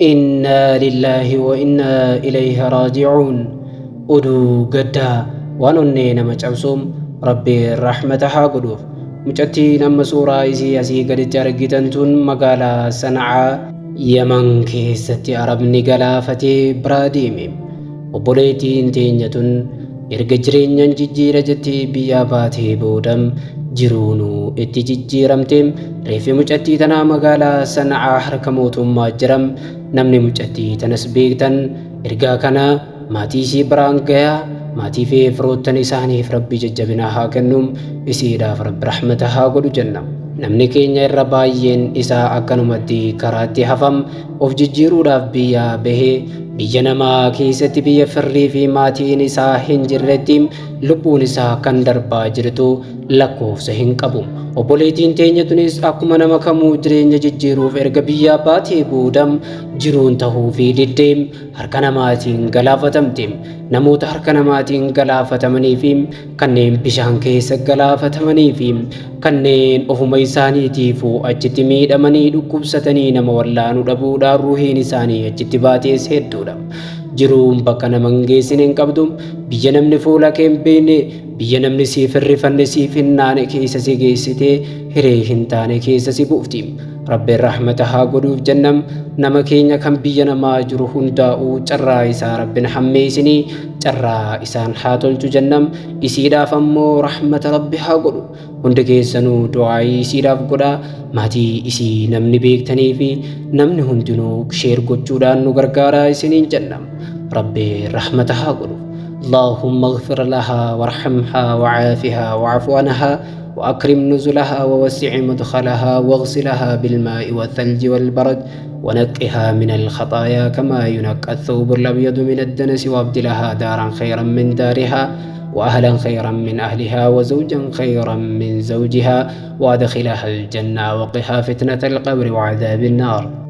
Innaa lillaahi wa innaa ilayhi raaji'uun. Oduu gaddaa waan onnee nama cabsuum Rabbiin rahmata haa godhuuf. Mucattiin amma suuraa isii asii gaditti argitan tun magaalaa Sana'aa Yaman keessatti Arabni galaafatee biraa deeme. Obboleettiin teenya tun erga jireenyan jijjiira jettee biyyaa baatee booda jiruunuu itti jijjiiramte. Reeffi mucattii tanaa magaalaa Sana'aa harka mootummaa jira. Namni mucattii tanas beektan ergaa kana maatii isii biraan gayaa. Maatii fi firoottan isaaniif Rabbi jajjabina haa kennu. Isiidhaaf Rabbi rahmata haa godhu jenna. Namni keenya irra baay'een isaa akkanumatti karaatti hafam of jijjiiruudhaaf biyyaa bahee biyya namaa keessatti biyya firrii fi maatiin isaa hin jirretti lubbuun isaa kan darbaa jirtu lakkoofsa hin qabu. Obboleettiin teenya tunis akkuma nama kamuu jireenya jijjiiruuf erga biyyaa baatee booda jiruun tahuu fi diddee harka namaatiin galaafatamte. Namoota harka namaatiin galaafatamanii fi kanneen bishaan keessa galaafatamanii fi kanneen ofuma isaaniitiifuu achitti miidhamanii dhukkubsatanii nama wallaanu dhabuudhaan ruuhiin isaanii achitti baatees hedduudha. Jiruun bakka nama hin geessine hin qabdu. Biyya namni fuula kee hin beekne, biyya namni siif hin rifanne, siif hin naane keessa si geessitee hiree hin taane keessa si buufti. Rabbiin rahmata haa godhuuf jennam nama keenya kan biyya namaa jiru hundaa'uu carraa isaa Rabbin hammeessinii carraa isaan haa tolchu jennam isiidhaaf ammoo rahmata Rabbi haa godhu. Hundi keessanuu du'aayii isiidhaaf godhaa maatii isii namni beektanii fi namni hundinuu sheer gochuudhaan nu gargaaraa isiniin jenna. Rabbi rahmata haa godhu. اللهم اغفر لها وارحمها وعافها واعف عنها وأكرم نزلها ووسع مدخلها واغسلها بالماء والثلج والبرد ونقها من الخطايا كما ينقى الثوب الأبيض من الدنس وابدلها دارا خيرا من دارها وأهلا خيرا من أهلها وزوجا خيرا من زوجها وأدخلها الجنة وقها فتنة القبر وعذاب النار.